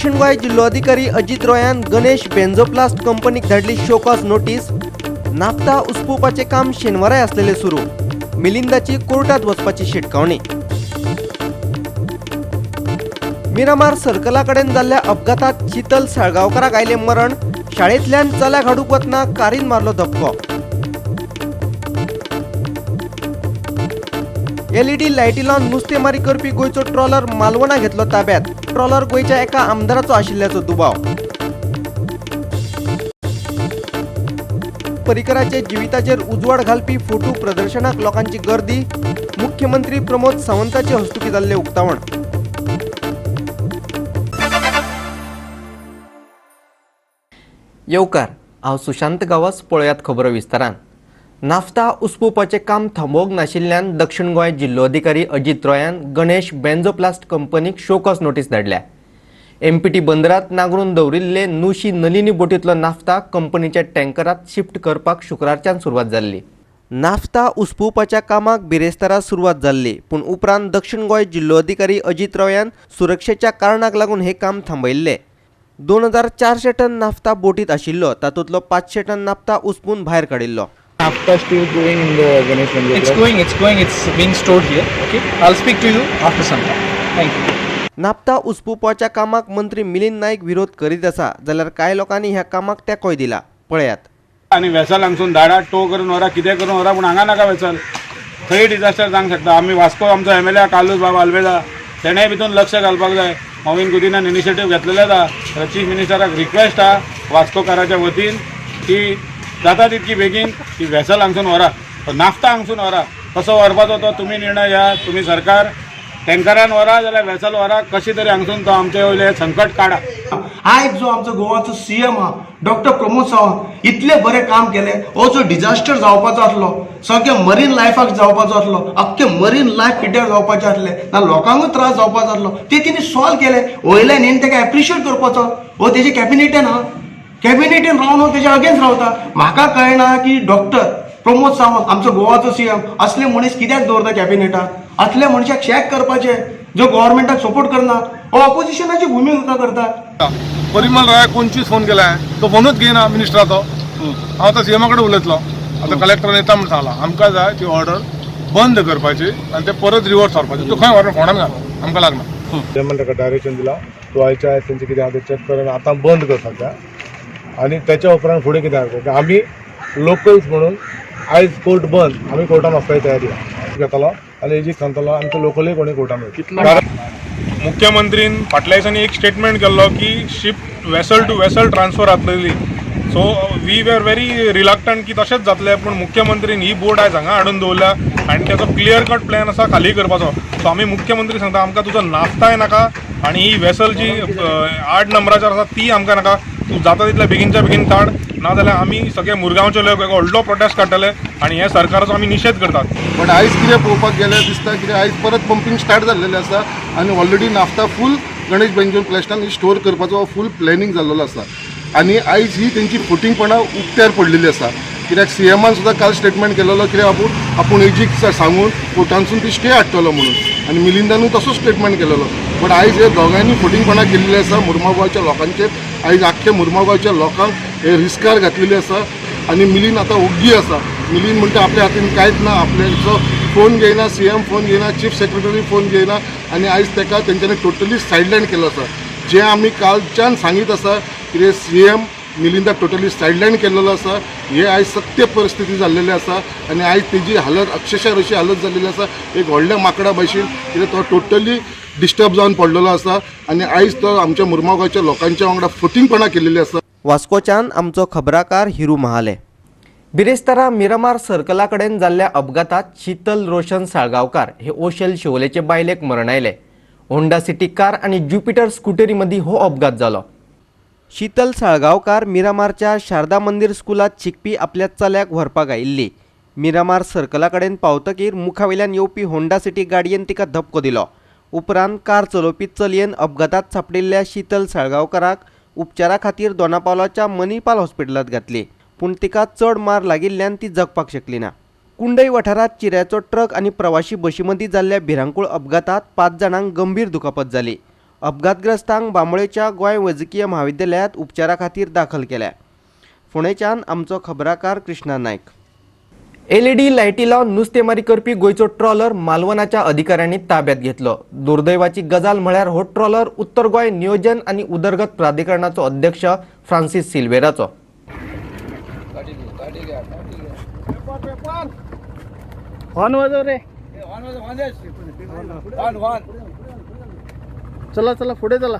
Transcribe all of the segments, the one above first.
दक्षिण गोंय जिल्लोधिकारी अजित रॉयान गणेश बेंझोप्लास्ट कंपनीक धाडली show cause notice. Naphtha उसपुपाचें काम शेनवाराय आसलेलें सुरू. मिलिंदाची कोर्टात वचपाची शिटकावणी. मिरामार सर्कला कडेन जाल्ल्या अपघातात शीतल साळगांवकाराक आयलें मरण. शाळेंतल्यान चल्याक हाडूंक वतना कारीन मारलो धपको. एलईडी लायटी लावन नुस्तेमारी करपी गोंयचो ट्रॉलर मालवणा घेतलो ताब्यात. ट्रॉलर गोंयच्या एका आमदाराचो आशिल्ल्याचो दुबाव. पर्रीकराचे जिविताचेर उजवाड घालपी फोटो प्रदर्शनाक लोकांची गर्दी. मुख्यमंत्री प्रमोद सावंताचे हस्तुकीं जाल्लें उक्तावण. येवकार, हांव सुशांत गांवस. पळयात खबरो विस्तारान. नाफ्ता उसपुपाचें काम थांबोवंक नाशिल्ल्यान दक्षिण गोंय जिल्लोधिकारी अजित रॉयान गणेश बेंझोप्लास्ट कंपनीक शोकॉज नोटीस धाडल्या. एमपीटी बंदरात नांगरून दवरिल्ले नुशी नलिनी बोटींतलो नाफ्ता कंपनीच्या टँकरात शिफ्ट करपाक शुक्रारच्यान सुरवात जाल्ली. नाफ्ता उसपुपाच्या कामाक बिरेस्तारा सुरवात जाल्ली, पूण उपरांत दक्षिण गोंय जिल्लोधिकारी अजित रॉयान सुरक्षेच्या कारणाक लागून हें काम थांबयिल्लें. 2400 टन नाफ्ता बोटीत आशिल्लो, तातूंतलो 500 टन नाफ्ता उसपून भायर काडिल्लो. Naphtha still going in the Ganesh Mandir. It's going, it's going, it's being stored here. Okay, I'll speak to you after some time. Thank you. Naphtha उसपुपाच्या कामाक मंत्री मिलिंद नायक विरोध करीत आसा, जाल्यार कांय लोकांनी ह्या कामाक तेंकोय दिला. पळयात. आनी वेसल हांगसून धाडा, टो करून व्हरा, कितें करून व्हरा, पूण हांगा नाका वेसल. थंय डिजास्टर जावंक शकता. आमी वास्को आमचो एमएलए कार्लूस बाब आल्वेदा तेणेय भितून लक्ष घालपाक जाय. मॉविन गुदिनान इनिशिएटीव घेतलेलेच आहा. चीफ मिनिस्टराक रिक्वेस्ट आहा वास्कोकाराच्या वतीन की जाता तितकी बेगीन ती वेसल हांगसून व्हरा, नाफ्ता हांगसून व्हरा. कसो व्हरपाचो तो तुमी निर्णय घ्या. तुमी सरकार टँकरान व्हरा जाल्यार वेसल व्हरा, कशी तरी हांगसून तो आमचे वयलें संकट काडा. आयज जो आमचो गोवाचो सीएम आहा डॉक्टर प्रमोद सावंत, इतलें बरें काम केलें. हो जो डिजास्टर जावपाचो आसलो सगळे मरीन लायफाक जावपाचो आसलो, अख्खे मरीन लायफ पिड्ड्यार जावपाचें आसलें ना, लोकांकूय त्रास जावपाचो आसलो, ते तेणी सॉल्व केलें. वयल्यान हेणी ताका एप्रिशिएट करपाचो. हो तेजे कॅबिनेटान आहा, कॅबिनेटीन रावन हो तेज्या अगेन्स्ट रावता. म्हाका कळना की डॉक्टर प्रमोद सावंत आमचो गोवाचो सीएम असले मनीस कित्याक दवरता कॅबिनेटान. असल्या मनशाक चॅक करपाचें जो गव्हर्मेंटाक सपोर्ट करना, हो ऑपोजिशनाची भुमिका करता. परिमल राय कोणचीच फोन केलाय, तो फोनूच घेयना मिनिस्टराचो. हांव आतां सीएमा कडेन उलयतलो. आतां कलेक्टरान येता म्हण सांगलां. आमकां जाय ती ऑर्डर बंद करपाची आनी ते परत रिवर्स व्हरपाची. तूं खंय व्हर, फोंडान घाल, आमकां लागना. सीएमान ताका डायरेक्शन दिलां, तूं आयच्या आयज तेंचें कितें आहा तें चॅक कर आनी आतां बंद कर सद्या. आनी त्याच्या उपरांत फुडें कितें आहा, आमी लोकल्स म्हणून आयज कोर्ट बंद, आमी कोर्टान वचपाची तयारी आहा घेतलो आनी एजीक सांगतलो आमचो लोकलूय कोणी कोर्टान वयतलो. मुख्यमंत्रीन फाटल्या दिसांनी एक स्टेटमेंट केल्लो की ship vessel to vessel transfer जातलेली. So we were very reluctant की तशेंच जातलें, पूण मुख्यमंत्रीन ही बोट आयज हांगा हाडून दवरल्या आनी तेचो क्लियर कट प्लॅन आसा खाली करपाचो. सो आमी मुख्यमंत्री सांगता, आमकां तुजो नाफ्ताय नाका आनी ही वेसल जी 8 नंबराचेर आसा ती आमकां नाका. तूं जाता तितल्या बेगीनच्या बेगीन काड, नाजाल्यार आमी सगळे मुरगांवचे लोक एक व्हडलो प्रोटेस्ट काडटले आनी हे सरकाराचो आमी निशेध करतात. बट आयज कितें पळोवपाक गेल्यार दिसता कितें, आयज परत पंपींग स्टार्ट जाल्लेलें आसा आनी ऑलरेडी नाफ्ता फूल गणेश बेंजोन प्लॅस्टान स्टोर करपाचो फूल प्लॅनिंग जाल्लेलो आसा. आनी आयज ही तेंची फटींगपणां उक्त्यार पडलेली आसा, कित्याक सीएमान सुद्दां काल स्टेटमेंट केलेलो कित्याक आपूण एजीक सांगून कोर्टानसून ती स्टे हाडटलो म्हणून, आनी मिलिंदानूय तसोच स्टेटमेंट केलेलो. बट आयज हे दोगांयनी फटींगपणां केल्लीं आसा मुरमागांवच्या लोकांचेर. आयज आख्खे मुरमागांवच्या लोकांक हे रिस्कार घातलेली आसा आनी मिलिंद आतां ओग्गी आसा. मिलिंद म्हणटा आपल्या हातीन कांयच ना, आपल्याचो फोन घेयना, सीएम फोन घेयना, चीफ सेक्रेटरी फोन घेयना आनी आयज ताका तेंच्यांनी टोटली सायडलायन केलो आसा. जें आमी कालच्यान सांगीत आसा कितें, सीएम मिलिंदाक टोटली सायडलायन केल्लेलो आसा. हे आयज सत्य परिस्थिती जाल्लेली आसा आनी आयज तेजी हालत अक्षरशः अशी हालत जाल्लेली आसा एक व्हडल्या माकडा भशेन, कित्याक तो टोटली डिस्टर्ब जावन पडलेलो आसा आनी आयज तो आमच्या मुरमागांवच्या लोकांच्या वांगडा फटींगपणां केलेली आसा. वास्कोच्यान आमचो खबराकार हिरू महाले. बिरेस्तारा मिरामार सर्कला कडेन जाल्ल्या अपघातात शीतल रोशन साळगांवकार हे ओशेल शिवोलेचे बायलेक मरण आयलें. होंडा सिटी कार आनी ज्युपिटर स्कुटरी मदीं हो अपघात जालो. शीतल साळगांवकार मिरामारच्या शारदा मंदीर स्कुलांत शिकपी आपल्या चल्याक व्हरपाक आयिल्ली. मिरामार सर्कला कडेन पावतकीर मुखावयल्यान येवपी होंडा सिटी गाडयेन तिका धपको दिलो. उपरांत कार चलोवपी चलयेन अपघातात सांपडिल्ल्या शीतल साळगांवकाराक उपचारा खातीर दोनापावलाच्या मणिपाल हॉस्पिटलांत घातली, पूण तिका चड मार लागिल्ल्यान ती जगपाक शकली ना. कुंडय वाठारांत चिऱ्याचो ट्रक आनी प्रवाशी बशी मदीं जाल्ल्या भिरांकूळ अपघातात 5 जाणांक गंभीर दुखापत जाली. अपघातग्रस्तांक बांबोळेच्या गोंय वैजकीय म्हाविद्यालयांत उपचारा खातीर दाखल केल्या. फोंडेच्यान आमचो खबराकार कृष्णा नायक. एलईडी लायटी लावन नुस्तेमारी करपी गोंयचो ट्रॉलर मालवणाच्या अधिकाऱ्यांनी ताब्यात घेतलो. दुर्दैवाची गजाल म्हळ्यार हो ट्रॉलर उत्तर गोंय नियोजन आनी उदरगत प्राधिकरणाचो अध्यक्ष फ्रांसीस सिल्वेराचो. हॉर्न वाजव रे, चला चला पुढे चला.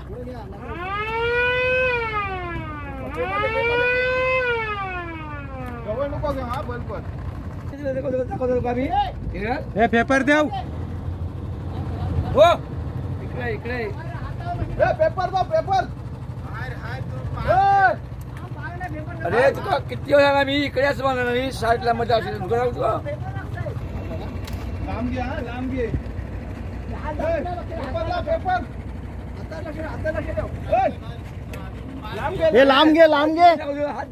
हे पेपर देव. अरे तुका किती वेळा मी इकडेच म्हणणार नाही, साईडला मध्ये असेल तुका तुका. लांब घे, हा लांब घे. हे लांब घे, लांब घे.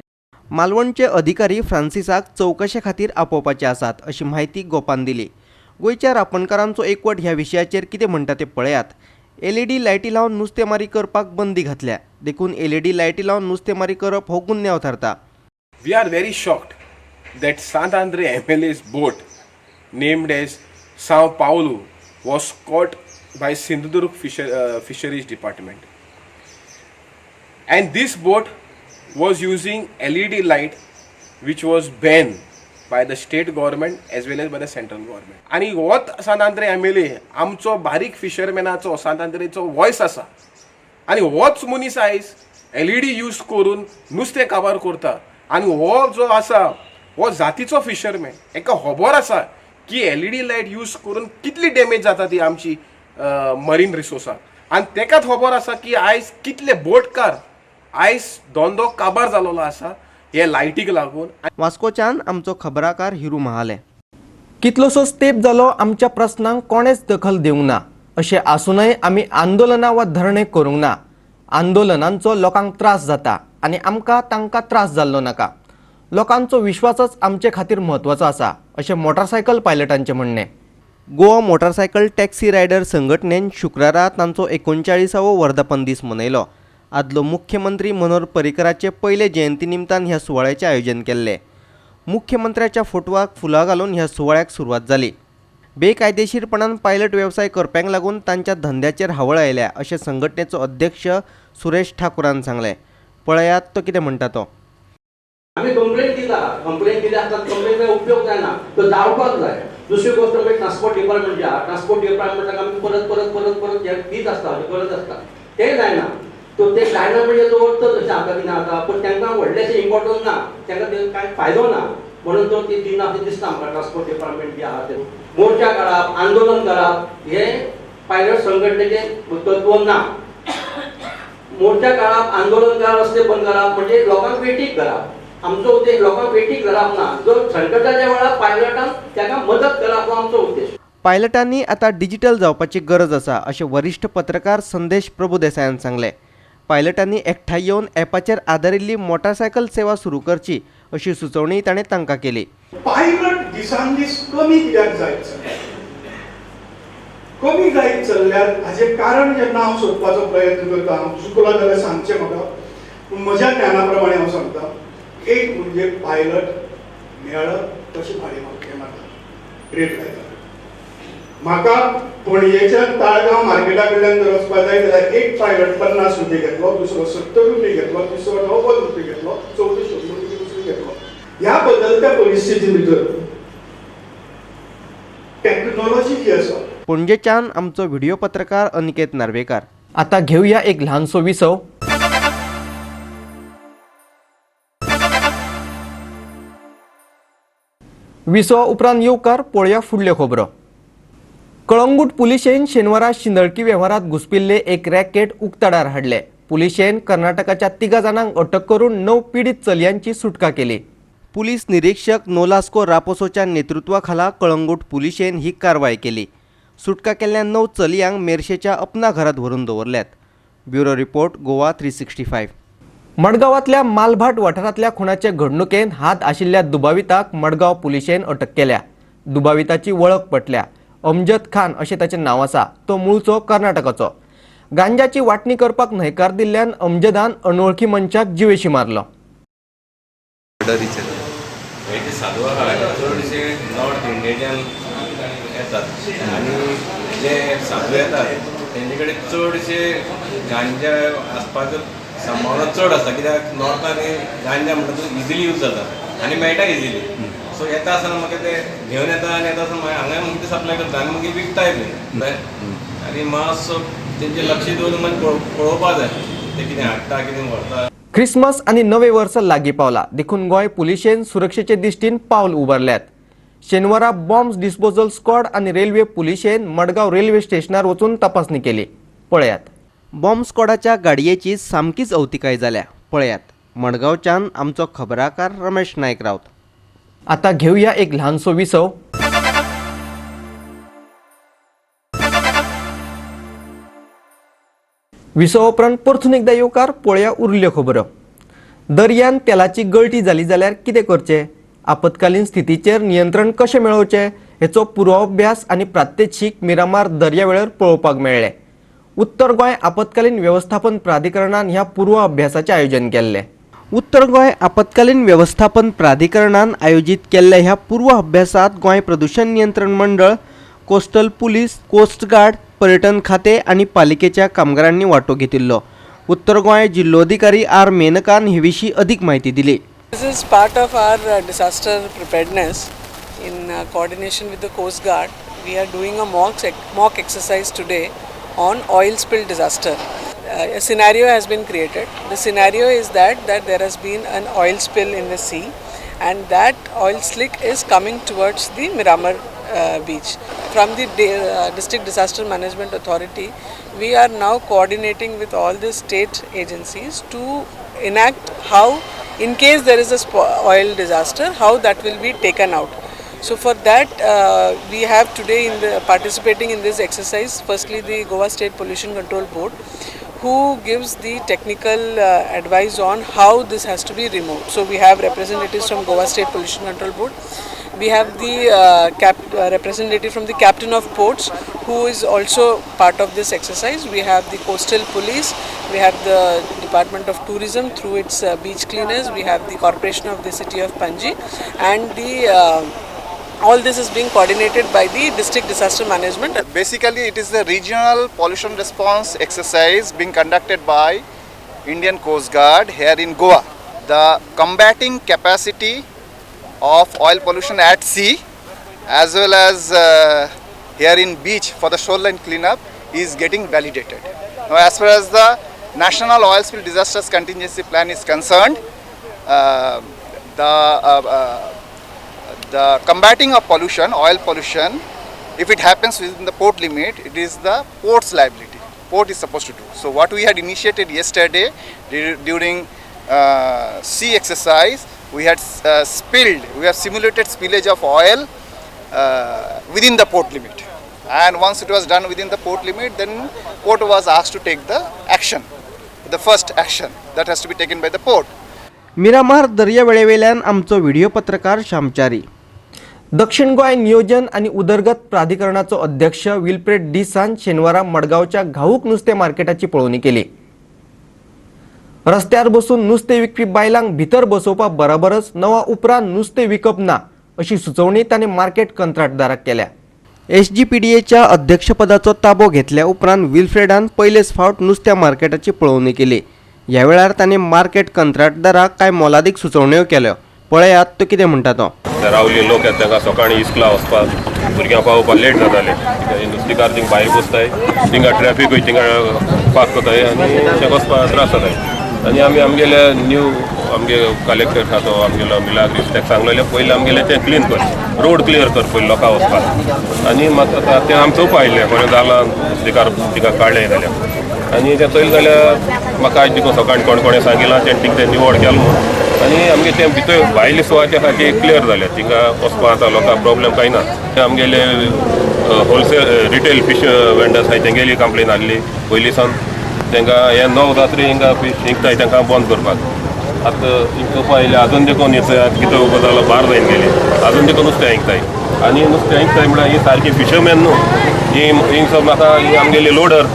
मालवणचे अधिकारी फ्रांसिसाक चवकशे खातीर आपोवपाचे आसात अशी म्हायती गोपान दिली. गोंयच्या रापणकारांचो एकवट ह्या विशयाचेर कितें म्हणटा तें पळयात. एलईडी लायटी लावन नुस्तेमारी करपाक बंदी घातल्या देखून एलईडी लायटी लावन नुस्तेमारी करप हो गुन्यांव थारता. We are very shocked that Sant Andre MLA's boat named as Sao Paulo was caught by Sindhudurg Fisheries Department. And this boat was using LED light which was banned by the state government as well as by the central government. आणि होच सांत Andre MLA. आमचो बारीक फिशरमॅनाचो, सांत आंद्रेचो voice आसा आनी होच मनीस आयज एलईडी यूज करून नुस्तें काबार करता. आनी हो जो आसा हो जातीचो फिशरमॅन, हेका खबर आसा की एलईडी लायट यूज करून कितली डॅमेज जाता ती आमची मरीन रिसोर्साक. आनी तेकाच खबर आसा की आयज कितले बोटकार आयज धंदो काबार जालोलो आसा हे लायटीक लागून. वास्कोच्यान आमचो खबराकार हिरू महाले. कितलोसोच तेंप जालो आमच्या प्रस्नांक कोणेच दखल दिवंक ना. अशें आसूनय आमी आंदोलनां वा धरणे करूंक ना. आंदोलनांचो लोकांक त्रास जाता आनी आमकां तांकां त्रास जाल्लो नाका. लोकांचो विश्वासच आमचे खातीर म्हत्वाचो आसा अशें मोटारसायकल पायलटांचें म्हणणें. गोवा मोटारसायकल टॅक्सी रायडर संघटनेन शुक्रारा तांचो 39वो वर्धापन दीस मनयलो. आदलो मुख्यमंत्री मनोहर पर्रीकराचे पयले जयंती निमतान ह्या सुवाळ्याचें आयोजन केल्लें. मुख्यमंत्र्याच्या फोटवाक फुलां घालून ह्या सुवाळ्याक सुरवात जाली. बेकायदेशीरपणान पायलट वेवसाय करप्यांक लागून तांच्या धंद्याचेर हावळ आयल्या अशें संघटनेचो अध्यक्ष सुरेश ठाकूरान सांगलें. पळयात तो कितें म्हणटा तो. आमी कंप्लेन दिता, कंप्लेन दिली आसता, कंप्लेन उपयोग जायना, तो जावपाक जाय. दुसरी गोश्ट म्हणजे ट्रान्सपोर्ट डिपार्टमेंट जे आहा, ट्रान्सपोर्ट डिपार्टमेंटाक आमी परत परत परत परत हे दीत आसता, करत आसता, तें जायना. तो ते जायना म्हणजे तो अर्थ तशें आतां कितें जाता, पूण तांकां व्हडलेशें इम्पोर्टन्स ना, तांकां ते कांय फायदो ना, म्हणून तो ती दिना अशें दिसता आमकां. ट्रान्सपोर्ट डिपार्टमेंट जे आहा ते मोर्चा काडप, आंदोलन करप हे पायलट संघटनेचें तत्व ना. मोर्चा काडप, आंदोलन करप, रस्ते बंद करप म्हणजे लोकांक वेठीक धरप. आमचो उद्देश लोकांक वेठीक धरप ना, जो संकटाच्या वेळार पायलटान ताका मदत करप हो आमचो उद्देश. पायलटांनी आतां डिजिटल जावपाची गरज आसा अशें वरिश्ठ पत्रकार संदेश प्रभुदेसायान सांगलें. पायलटांनी एकठांय येवन ॲपाचेर आदारिल्ली मोटारसायकल सेवा सुरू करची अशी सुचोवणी ताणें तांकां केली. पायलट दिसान दीस कमी कित्याक जायत चल्ल्या, कमी जायत चल्ल्यार हाजें कारण जेन्ना हांव सोदपाचो प्रयत्न करता, हांव चुकलो जाल्यार सांगचें म्हाका, पूण म्हज्या ज्ञाना प्रमाणे हांव सांगता, एक म्हणजे पायलट मेळत तशें भाडें मारता, रेट लायता. म्हाका पणजेच्यान ताळगांव मार्केटा कडल्यान जर वचपाक जाय जाल्यार एक पायलट 50 रुपये घेतलो, दुसरो 70 रुपये घेतलो, तिसरो 90 रुपये घेतलो, चवथो 100 रुपये दुसरो घेतलो. ह्या बदलत्या परिस्थिती भितर टॅक्नोलॉजी जी आसा. पणजेच्यान आमचो व्हिडिओ पत्रकार अनिकेत नार्वेकार. आता घेऊया एक ल्हानसो विसव. विसवा उपरांत येवकार पळोवया फुडल्यो खबरो. कळंगूट पुलिशेन शेनवारा शिंदळकी वेव्हारात घुसपिल्ले एक रॅकेट उक्ताडार हाडले. पुलिशेन कर्नाटकाच्या 3 जाणांक अटक करून 9 पिडीत चलयांची सुटका केली. पुलीस निरीक्षक नोलास्को रापोसोच्या नेतृत्वाखाला कळंगूट पुलिशेन ही कारवाय केली. सुटका केल्ल्या 9 चलयांक मेरशेच्या अपना घरात व्हरून दवरल्यात. Bureau report, Goa 365. मडगांवांतल्या मालभाट वाठारांतल्या खुणाचे घडणुकेन हात आशिल्ल्या दुबाविताक मडगांव पुलिशेन अटक केल्या. दुबाविताची वळख पटल्या. अमजद खान अशें ताचें नांव आसा. तो मूळचो कर्नाटकाचो. गांजाची वांटणी करपाक न्हयकार दिल्ल्यान अमजदान अनवळखी मनशाक जिवेशी मारलो. साधू आहा चडशे नॉर्थ इंडियन येतात आनी जे साधू येतात तेंचे कडेन चडशे गांजा आसपाचो संभावना चड आसता, कित्याक नॉर्थान गांजा म्हणटा तो इजिली यूज जाता आनी मेळटा इजिली. सो येता आसतना मागीर ते घेवन येता आनी येता आसतना हांगा मागीर ते सप्लाय करता आनी मागीर विकताय बी. आनी मातसो तेंचे लक्ष दवरून मागीर पळोवपा जाय ते कितें हाडटा कितें व्हरता. क्रिसमस आनी नवें वर्स लागीं पावला देखून गोंय पुलिशेन सुरक्षेचे दिश्टीन पावल उबारल्यात. शेनवारा बॉम्ब डिस्पोजल स्क्वॉड आनी रेल्वे पुलिशेन मडगांव रेल्वे स्टेशनार वचून तपासणी केली. पळयात. बॉम्ब स्क्वॉडाच्या गाडयेची सामकीच अवतिकाय जाल्या. पळयात मडगांवच्यान आमचो खबराकार रमेश नायक रावत. आतां घेवया एक ल्हानसो विसव. विसव उपरांत परतून एकदा येवकार. पळया उरल्यो खबरो. दर्यान तेलाची गळटी जाली जाल्यार कितें करचें, आपत्कालीन स्थितीचेर नियंत्रण कशें मेळोवचें हेचो पुर्वाभ्यास आनी प्रात्यक्षीक मिरामार दर्यावेळेर पळोवपाक मेळ्ळें. उत्तर गोंय आपत्कालीन वेवस्थापन प्राधिकरणान ह्या पूर्वाभ्यासाचें आयोजन केल्लें. उत्तर गोंय आपत्कालीन वेवस्थापन प्राधिकरणान आयोजीत केल्ल्या ह्या पूर्वाभ्यासांत गोंय प्रदूशण नियंत्रण मंडळ, कोस्टल पुलीस, कोस्ट गार्ड, पर्यटन खाते आनी पालिकेच्या कामगारांनी वांटो घेतिल्लो. उत्तर गोंय जिल्लोधिकारी आर मेनकान हे विशीं अदीक म्हायती दिली. This is part of our disaster preparedness. In coordination with the Coast Guard, we are doing a mock exercise today on oil spill disaster. A scenario has been created. The scenario is that there has been an oil spill in the sea, and that oil slick is coming towards the Miramar beach. From the District Disaster Management Authority, we are now coordinating with all the state agencies to enact how, in case there is a oil disaster, how that will be taken out. So for that, we have today in the participating in this exercise, firstly the Goa State Pollution Control Board, who gives the technical advice on how this has to be removed. So we have representatives from Goa State Pollution Control Board. We have the representative from the Captain of Ports, who is also part of this exercise. We have the Coastal Police, we have the Department of Tourism through its beach cleaners, we have the Corporation of the City of Panji, and the all this is being coordinated by the District Disaster Management. Basically, it is the regional pollution response exercise being conducted by Indian Coast Guard here in Goa. The combating capacity of oil pollution at sea as well as here in beach for the shoreline cleanup is getting validated. Now, as far as the National Oil Spill Disasters Contingency Plan is concerned, the combating of pollution, oil pollution, if it happens within the port limit, it is the port's liability. Port is supposed to do. So what we had initiated yesterday during sea exercise, we had we have simulated spillage of oil within the port limit. And once it was done within the port limit, then port was asked to take the action, the first action that has to be taken by the port. Miramar दर्यावेळेवेल्यान आमचो video पत्रकार श्यामचारी. दक्षिण गोंय नियोजन आनी उदरगत प्राधिकरणाचो अध्यक्ष Wilfred डिसान शेनवारा मडगांवच्या घाऊक नुस्तें मार्केटाची पळोवणी केली. रस्त्यार बसून नुस्तें विकपी बायलांक भितर बसोवपा बराबरच नवा उपरांत नुस्तें विकप ना अशी सुचोवणी ताणें मार्केट कंत्राटदाराक केल्या. एसजीपीडीएच्या अध्यक्षपदाचो ताबो घेतल्या उपरांत विल्फ्रेडान पयलेच फावट नुस्त्या मार्केटाची पळोवणी केली. ह्या वेळार ताणें मार्केट कंत्राटदाराक कांय मोलादीक सुचोवण्यो केल्यो. पळयात तो कितें म्हणटा तो. रावली लोक येता तांकां सकाळीं इस्कुला वचपाक भुरग्यांक पावोवपाक लेट जाताले. नुस्तेकार थिंग भायर बसताय, थिंगा ट्रॅफिकूय थिंगा पास जाताय आनी तांकां वचपाक त्रास जाताय. आनी आमी आमगेले न्यू आमगे कलेक्टर आसा तो आमगेलो मिलाग्रीस ताका सांगलेलें पयलीं आमगेलें तें क्लीन कर, रोड क्लियर कर पयलीं लोकां वचपाक. आनी मात आतां तें आमी चोवपा आयिल्लें कोणें जालां नुस्तेकार तिका काडलें जाल्यार. आनी तें चोयलें जाल्यार म्हाका आयज देखून सकाळीं कोण कोणें सांगिलां तें थिंग तें निवड केलें म्हूण. आनी आमगे तें भितर भायले सुवाते आसा ती क्लियर जाल्या, थिंगा वचपाक आतां लोकांक प्रॉब्लेम कांय ना. आमगेले होलसेल रिटेल फीश वेंडर्स आसाय तेंगेली कंप्लेन आहली पयलीं सावन. तांकां हे 9 जात्रे हिंगा फीश विकताय तांकां बंद करपाक. आतां हिंग चोवपा आयल्या आजून देखून कितें उबो जालो बार जायन गेली, आजून देखून नुस्तें विकताय. आनी नुस्तें विकताय म्हळ्यार ही सारकी फिशरमॅन न्हू, ही हिंग सब म्हाका ही आमगेली लोडर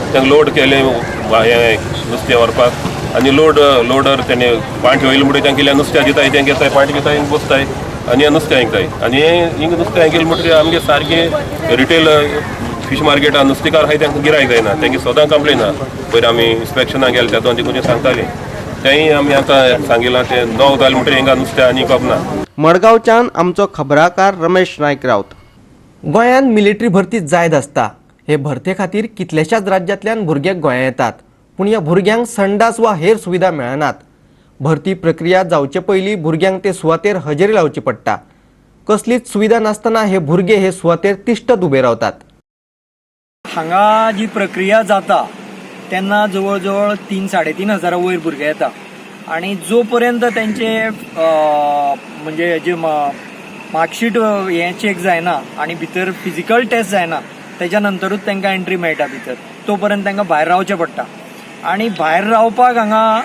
तांकां लोड केलें हें नुस्तें व्हरपाक आनी लोडर तेणे पांट वयले म्हणटकीर तांकां इल्लें नुस्त्या दिताय, तें घेताय, पांट घेताय, हिंग बसताय आनी हें नुस्तें हांयताय. आनी हें हिंग नुस्तें हांयकेलें म्हणटकीर आमगे सारकें रिटेल फिश मार्केटान नुस्तेकार आहाय तांकां गिरायक जायना, तेंगे सदां कंप्लेन आहा. पयर आमी इन्स्पेक्शनाक गेले तेदोन ते सांगतालीं, तेंय आमी आतां सांगिलां तें 9 जालें म्हणटकीर हिंगा नुस्तें आनी ना. मडगांवच्यान आमचो खबराकार रमेश नायक रावत. गोंयांत मिलिटरी भरती जायत आसता. हे भरते खातीर कितल्याशाच राज्यांतल्यान भुरगे गोंयांत येतात, पूण ह्या भुरग्यांक संडास वा हेर सुविधा मेळनात. भरती प्रक्रिया जावचे पयलीं भुरग्यांक ते सुवातेर हजेरी लावची पडटा. कसलीच सुविधा नासतना हे भुरगे हे सुवातेर तिश्टत उबे रावतात. हांगा जी प्रक्रिया जाता तेन्ना जवळ जवळ 3-3.5 हजारा वयर भुरगे येता आनी जो पर्यंत तेंचे म्हणजे जे मार्कशीट हें चॅक जायना आनी भितर फिजिकल टेस्ट जायना तेच्या नंतरूच तांकां एंट्री मेळटा भितर, तो पर्यंत तांकां भायर रावचें पडटा. आनी भायर रावपाक हांगा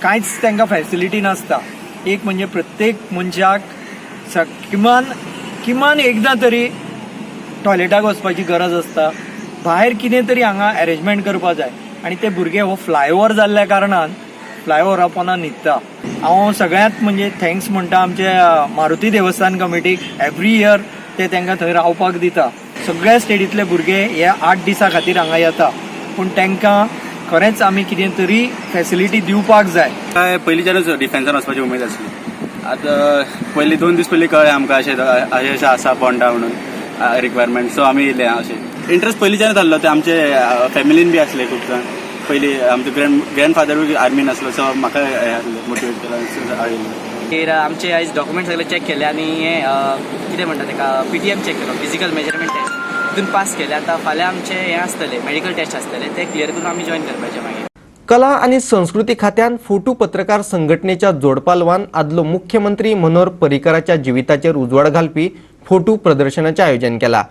कांयच तांकां फॅसिलिटी नासता. एक म्हणजे प्रत्येक मनशाक किमान किमान एकदां तरी टॉयलेटाक वचपाची गरज आसता. भायर कितें तरी हांगा अरेंजमेंट करपा जाय आनी ते भुरगे हो फ्लायओवर जाल्ल्या कारणान फ्लायओवरा पोंदा न्हिदता. हांव सगळ्यांत म्हणजे thanks म्हणटा आमचे मारुती देवस्थान कमिटीक, एवरी इयर ते तांकां थंय रावपाक दिता. सगळ्या स्टेटींतले भुरगे हे 8 दिसां खातीर हांगा येता, पूण तांकां खरेंच आमी कितें तरी फॅसिलिटी दिवपाक जाय. काय पयलींच्यानूच डिफेन्सान वचपाची उमेद आसली. आतां पयलीं 2 दीस पयलीं कळ्ळें आमकां अशें अशें अशें आसा पोंडा म्हणून रिक्वायरमेंट, सो आमी येयले. अशें इंट्रस्ट पयलींच्यानूच आसलो, ते आमचे फॅमिलीन बी आसले खूब जाण. पयलीं आमचो ग्रँडफादरूय आर्मीन आसलो, सो म्हाका हें आसलें मोटिवेट केला हांव येयलो. मागीर आमचे आयज डॉक्युमेंट सगळे चॅक केले आनी हें कितें म्हणटा ताका PTM check केलो, फिजिकल मेजरमेंट टेस्ट, तितून पास केले. आतां फाल्यां आमचे हें आसतलें, मेडिकल टेस्ट आसतलें, ते क्लियर करून आमी जॉयन करपाचें मागीर. कला आनी संस्कृती खात्यान फोटू पत्रकार संघटनेच्या जोडपालवान आदलो मुख्यमंत्री मनोहर पर्रीकराच्या जिविताचेर उजवाड घालपी फोटू प्रदर्शनाचें आयोजन केलां.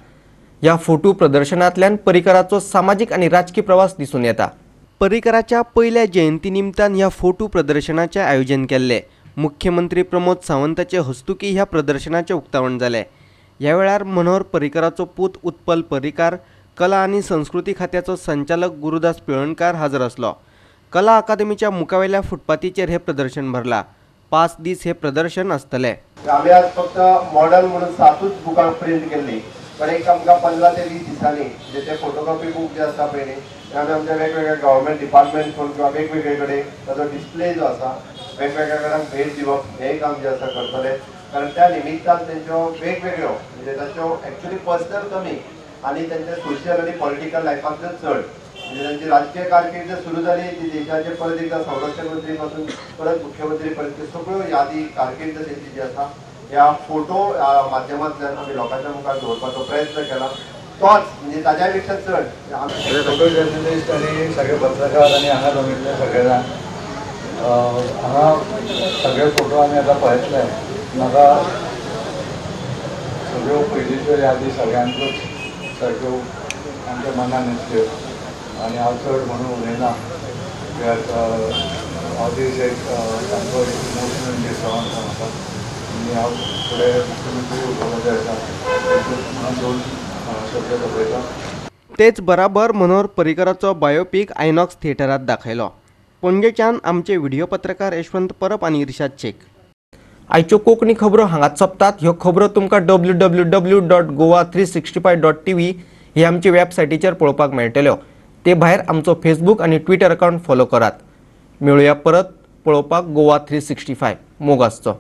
ह्या फोटू प्रदर्शनांतल्यान पर्रीकराचो सामाजीक आनी राजकी प्रवास दिसून येता. पर्रीकराच्या पयल्या जयंती निमतान ह्या फोटू प्रदर्शनाचें आयोजन केल्लें. मुख्यमंत्री प्रमोद सावंताचे हस्तुकी ह्या प्रदर्शनाचें उक्तावण जालें. ह्या वेळार मनोहर पर्रीकराचो पूत उत्पल पर्रीकार, कला आनी संस्कृती खात्याचो संचालक गुरुदास पिळर्णकार हाजर आसलो. कला अकादमीच्या मुखावेल्या फुटपाथीचेर हें प्रदर्शन भरलां. 5 दीस हें प्रदर्शन आसतलें. आमी आज फक्त मॉडल म्हणून 7 बुकां प्रिंट केल्ली, पण एक आमकां 15 ते 20 दिसांनी जे ते फोटोकॉपी बूक जे आसा पळय न्ही, ते आमी आमच्या वेगवेगळ्या गव्हर्मेंट डिपार्टमेंट करून किंवा वेगवेगळे कडेन ताजो डिस्प्ले जो आसा वेगवेगळ्या कडेन भेट दिवप हें काम जें आसा करतले. कारण त्या निमित्तान तेंच्यो वेगवेगळ्यो म्हणजे ताच्यो एक्चुअली पर्सनल कमी आनी तेंच्या सोशल आनी पॉलिटिकल लायफांतल्यो चड, म्हणजे तांची राजकीय कारकीर्द सुरू जाली ती देशाचे परत एकदा संरक्षण मंत्री पासून परत मुख्यमंत्री पर्यंत सगळ्यो यादी कारकीर्द तेंची जी आसा ह्या फोटो माध्यमांतल्यान आमी लोकांच्या मुखार दवरपाचो प्रयत्न केला. तोच म्हणजे ताज्या पेक्षा चड फोटो जर्नलिस्ट आनी सगळे पत्रकार आनी हांगा जमिल्ले सगळे जाण हांगा सगळे फोटो आमी आतां पळयतले. म्हाका सगळ्यो पयलींच्यो यादी सगळ्यांकूच सारक्यो आमच्या मनान येतल्यो आनी हांव चड म्हणून उलयना, कित्याक हो दीस एक सामको इमोशनल दीस जावन आसा म्हाका. आनी हांव फुडें मुख्यमंत्री उलोवपाचें आसा म्हणून 2 शब्द सोंपयता. तेच बराबर मनोहर पर्रीकराचो बायोपीक आयनॉक्स थिएटरांत दाखयलो. पणजेच्यान आमचे व्हिडिओ पत्रकार यशवंत परब आनी इर्शाद शेख. आयच्यो कोंकणी खबरो हांगाच सोंपतात. ह्यो खबरो तुमकां www.goa365.tv ही आमची वेबसायटीचेर पळोवपाक मेळटल्यो. ते भायर आमचो फेसबूक आनी ट्विटर अकावंट फॉलो करात. मेळुया परत पळोवपाक गोवा 365. मोग आसचो.